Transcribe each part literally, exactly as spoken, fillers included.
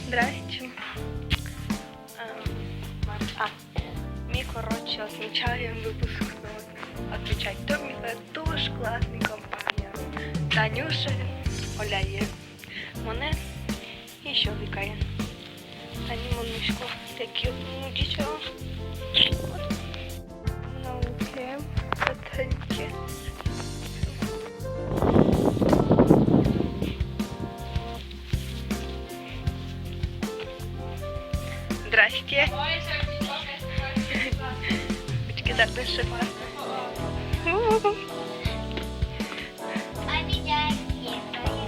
Здрасте. Эм, а, ми, короче, отмечаем выпускной. Отмечать то, ми туж классный компания. Танюша, Оляен, монэ и ещё Викаен. Тани мон нуисько, таӵе, ну, дичо. Вот. Науке, ботанике. Здрасте. Учке, татын шыко.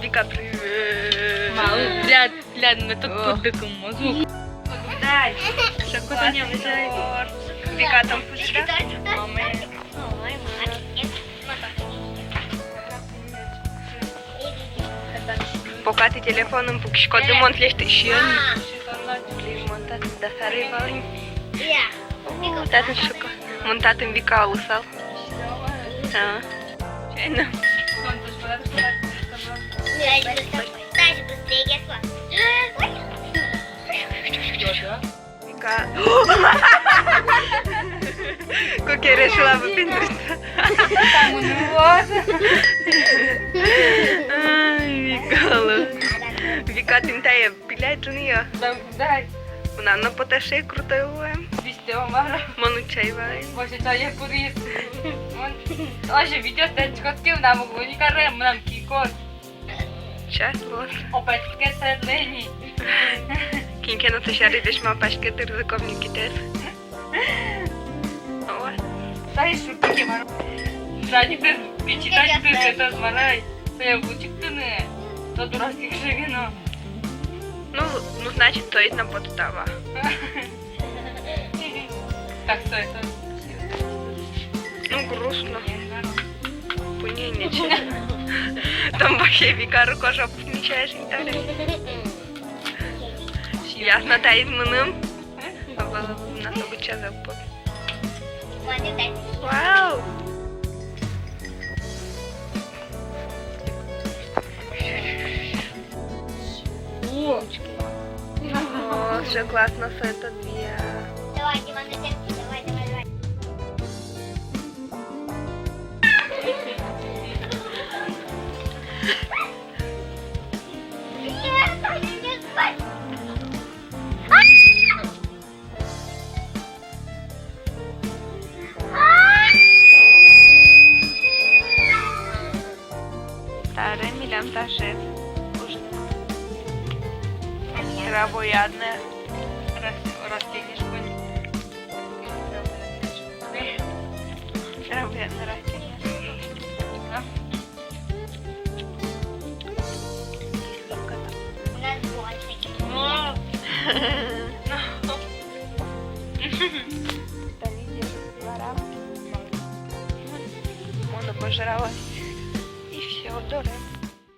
Вика, привет. Малы? Ляд, ляд, мы тут курдыкым, мозу. Дай. Шыко, Таня, выжай. Вика, там пусто. Мама. Пока тӥ телефоным пукиськоды, мон тӥлесьтыд сиён. Мон татын дасары вал. О, татын шыко. Мон татын Вика улысал. А. Чайно. Даже быстрее. Ка-, кукере шла бы пиндрить. Ай, Викалы. Вика, тӥни тае пиляй тунъё. Да, да. Мынам но поташей крутой луэм. Висьтэ, мар-а. Мон утчай вай. Вообще, чае курис. Мон, вообще, видео ставить котки, мынам уг ни каре, мынам кикос. Сейчас вот. Опять кесаредлени. Кин ке но со сярысь весь малпаське дыр, Никитэз. О. Таиз шутки, мар-а. Садиктэз, пичи садиктэз, это, мар-а. Сое вучиктыны. То дурацкий кшегено. Ну, ну, значит, стоит нам потытава. Так что это? Ну, грустно. Пуньы нече. Там вообще Вика рукожоп мешаешь, Виталий. Ясно, таиз мыным. Папа, на то бы час запот. Вау! О, всё классно с этот бия. Давай, Дима, на сердце, давай, давай, давай. Нет, не спать. Таре милям таӵе ужин. Травоядное рас-, растение, что ли? Травоядное растение. У нас больше. О! Мон обожралась. И всё, дорем.